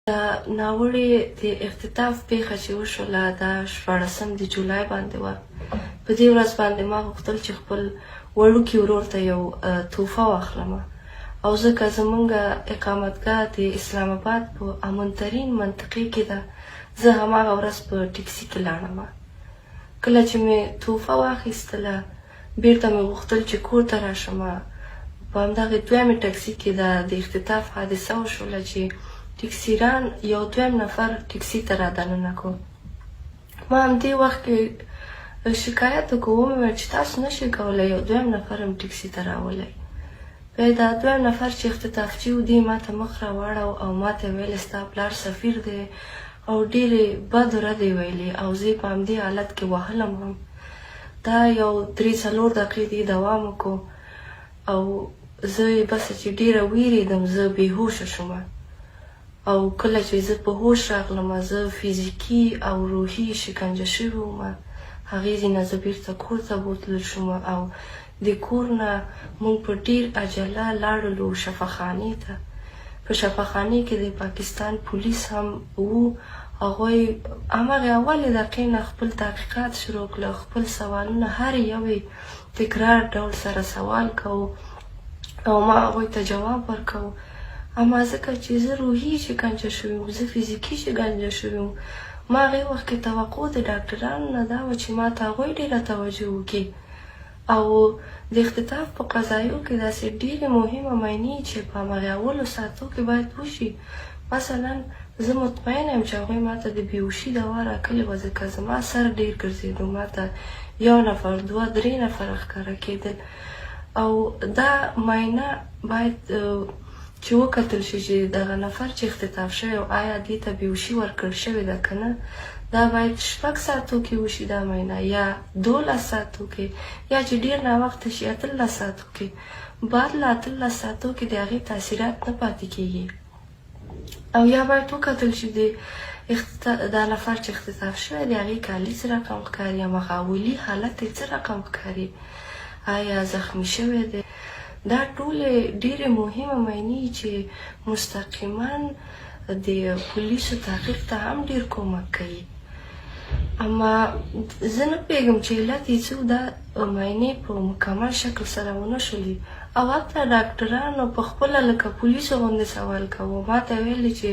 دا ناوړې د اختطاف پېښه چې وشوله دا شپاړسم د جولای باندې وه. په دې ورځ باندې ما غوښتل چې خپل وړوکي ورور ته یو تحفه واخلم او ځکه زمونږ اقامتګاه د اسلام اباد په امن ترین منطقې کې ده، زه هماغه ورځ په ټیکسي کې لاړم. کله چې مې تحفه واخیستله بیرته مې غوښتل چې کور ته راشم، په همدغې دویمې ټکسي کې دا د اختطاف حادثه وشوله چې ټکسیران یو دویم نفر ټکسي ته را دننه کړو. ما همدې وخت کې شکایت وکړو، ومې ویل چې تاسو نشئ کولی یو دویم نفر هم ټکسي ته راولئ. بیا دا دویم نفر چې اختطافچي و، دې ماته مخ راواړاو او ماته یې ویل ستا پلار سفیر دی او ډېرې بد ردې ویلې او زه یې په همدې حالت کې وهلم هم. دا یو درې څلور دقیقې دې دوام وکړو او زه یې بس چې ډېره وېرېدم، زه بې هوشه شوم او کله چې زه په هوش راغلم زه فزیکي او روحي شکنجه شوې وم. هغې ځای نه زه بیرته کور ته بوتلل شوم او د کور نه موږ په ډېر عجله لاړلو شفاخانې ته. په شفاخانې کې د پاکستان پولیس هم وو، هغوی هماغې اولې دقیقې نه خپل تحقیقات شروع کړل، خپل سوالونه هر یو یې تکرار ډول سره سوال کوو او ما هغوی ته جواب ورکاوه. اما ځکه چې زه روحي شکنجه شوې وم، زه فزیکي شکنجه شوې وم، ما هغې وخت کې توقع د ډاکټرانو نه دا وه چې ما ته هغوی ډېره توجه وکړي. او د اختطاف په قضایو کې داسې ډېرې مهمه معاینې چې په هماغې اولو ساعتو کې باید وشي. مثلا زه مطمئنه یم چې هغوی ماته د بېهوشي دوا راکړې وه، ځکه زما سر ډېر ګرځېدو، ماته یو نفر دوه درې نفره ښکاره کېدل او دا معاینه باید چې وکتل شي چې دغه نفر چې اختطاف شوی او آیا دې ته بېهوشي ورکړل شوې ده که نه. دا باید شپږ ساعتو کې وشي دا معاینه، یا 12 ساعتو کې، یا چې ډېر ناوخته شي 18 ساعتو کې. بعد له 18 ساعتو کې د هغې تاثیرات نه پاتې کېږي. او یا باید وکتل شي د دا نفر چې اختطاف شوی دی هغې کالي څه رقم ښکاري، هماغه اولي حالت یې څه رقم ښکاري، آیا زخمی شوی دی. دا ټولې ډېرې مهمه معاینې چې مستقیما د پولیسو تحقیق ته هم ډېر کومک کوي. اما زه نه پوهېږم چې علت یې څه و، دا معاینې په مکمل شکل سره ونه شولې او حتی ډاکټرانو په خپله لکه پولیسو غوندې سوال کاوه. ما ته ویلې چې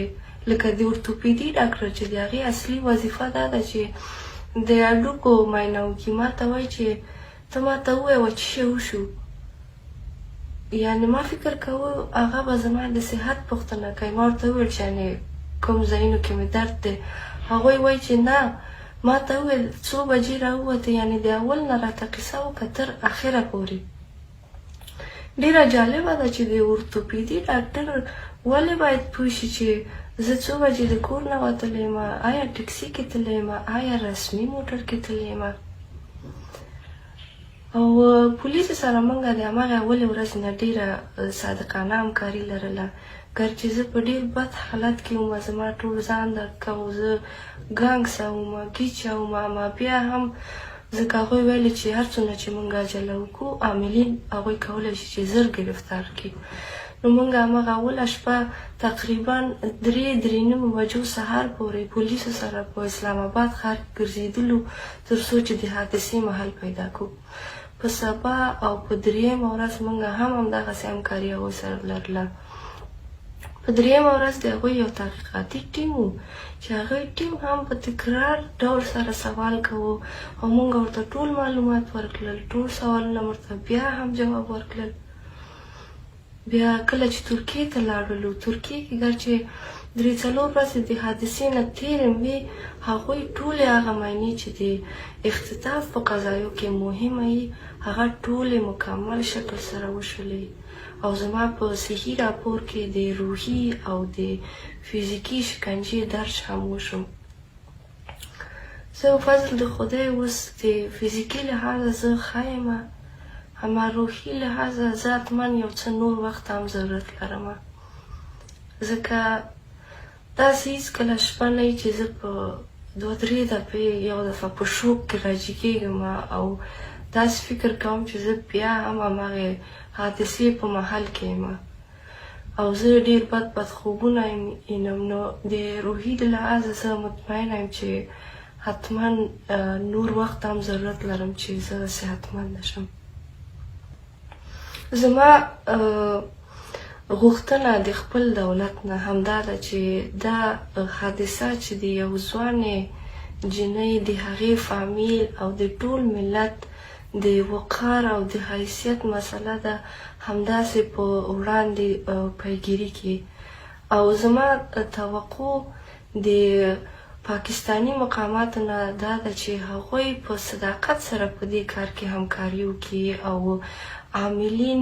لکه د ارتوپیدي ډاکټر چې د هغې اصلي وظیفه دا ده چې د هډوکو معاینه وکړي، ما ته وایي چې ته ما ته ووایه چې څه وشو. یعنې ما فکر کاوه هغه به زما د صحت پوښتنه کوي. ما ورته وویل چې یعنې کوم ځایونو کې مې درد دی. هغوی وایي چې نه، ما ته وویل څو بجې راووتې، یعنې د اول نه راته قصه وکړه تر اخره پورې. ډېره جالبه ده چې د ارتوپیدي ډاکټر ولې باید پوه شي چې زه څو بجې د کور نه وتلې یم، آیا ټکسي کې تللې یم، آیا رسمي موټر کې تللې یم. او پولیسو سره مونږ د هماغې اولې ورځې نه ډېره صادقانه همکاري لرله. ګر چې زه په ډېر بد حالت کې وم، زما ټول ځان درد کاوه، زه ګنګسه وم، ګیچه وم، اما بیا هم ځکه هغوی ویل چې هر څومره چې مونږ عجله وکړو عاملین هغوی کولی شي چې زر ګرفتار کړي. نو مونږ هماغه اوله شپه تقریبا درې درې نیمو بجو سهار پورې پولیسو سره په اسلام آباد ښار کې ګرځېدلو تر څو چې د حادثې محل پیدا کړو. په سبا او په درېیمه ورځ مونږ هم همدغسې همکاري هغوی سره لرله. په درېیمه ورځ د هغوی یو تحقیقاتي ټیم و چې هغوی ټیم هم په تکرار ډول سره سوال کوو او مونږ ورته ټول معلومات ورکړل، ټول سوالونه ورته بیا هم جواب ورکړل. بیا کله چې ترکیې ته لاړلو، ترکیې کې ګر چې درې څلور ورځې د حادثې نه تېرې وې، هغوی ټولې هغه معاینې چې د اختطاف په قضایو کې مهمه یي هغه ټولې مکمل شکل سره وشولې او زما په صحي راپور کې د روحي او د فزیکي شکنجې درج هم وشو. زه فضل د خدای اوس د فزیکي لحاظه زه ښه یم، اما روحي لحاظه زه حتما یو څه نور وخت هم ضرورت لرم، ځکه داسې هیڅکله شپه نه وي چې زه په دوه درې دفعې یو دفعه په شوق کې راجګېږم او داسې فکر کوم چې زه بیا هم هماغې حادثې په محل کې یم. او زه ډیر بد بد خوبونه وینم. نو د روحي د لحاظه زه مطمئنه یم چې حتما نور وخت هم ضرورت لرم چې زه صحتمنده شم. زما غوښتنه د خپل دولت نه همدا ده چې دا حادثه چې د یو ځوانې جینۍ، د هغې فامیل او د ټول ملت د وقار او د حیثیت مسله ده، همداسې په وړاندې پیګیري کې. او زما توقع د پاکستاني مقاماتو نه دا ده چې هغوی په صداقت سره په دې کار کې همکاري وکړي او عاملین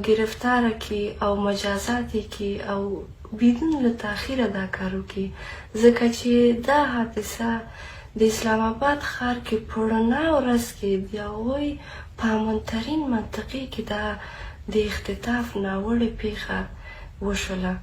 ګرفتاره کړي او مجازات یې کړي او بدون له تاخیره دا کار وکړي، ځکه چې دا حادثه د اسلام آباد ښار کې په رڼا ورځ کې د هغوی په امنترین منطقې کې دا د اختطاف ناوړې پیښه وشوله.